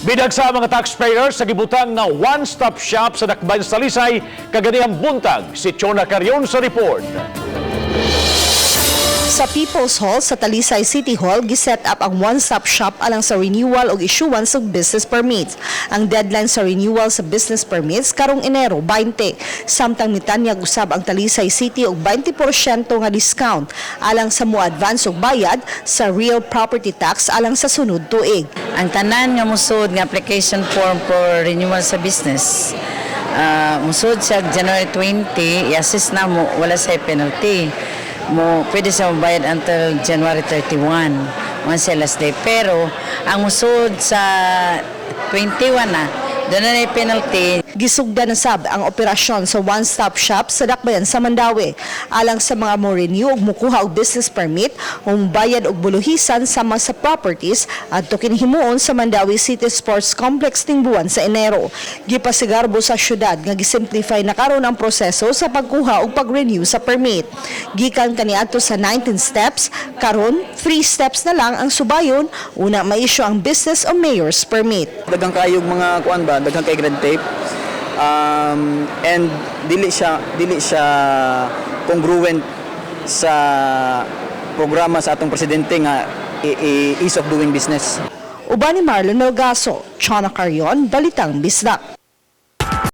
Bidag sa mga taxpayers sa gibutang nga one-stop shop sa Dakbayan sa Talisay kaganihang buntag. Si Chona Carion sa report. Sa People's Hall sa Talisay City Hall, giset up ang one-stop shop alang sa renewal o issuance of business permits. Ang deadline sa renewal sa business permits karong Enero 20. Samtang mitanyag usab ang Talisay City og 20% nga discount alang sa mo-advance og bayad sa real property tax alang sa sunod tuig. Ang tanan nga musod nga application form for renewal sa business, musod siya January 20, i-assist na mo, wala sa penalty. Mo pwede sa mabayad until January 31, one siya last day. Pero ang musod sa 21 na, doon na penalty. Gisugdan na sab ang operasyon sa one-stop shop sa Dakbayan sa Mandaue alang sa mga mo renew ug mukuha og business permit o bayad og buluhisan sama sa properties adto kini himuon sa Mandaue City Sports Complex ning buwan sa Enero. Gipasigarbo sa syudad nga gisimplify na karon ang proseso sa pagkuha ug pag-renew sa permit. Gikan kaniadto sa 19 steps, karon 3 steps na lang ang subayon una ma-issue ang business o mayor's permit. Daghang kayog mga kuan ba, daghang kay red tape. And dili siya congruent sa programa sa atong presidente nga ease of doing business. Uban ni Marlon Melgaso, Chona Carion, Balitang Bisdak.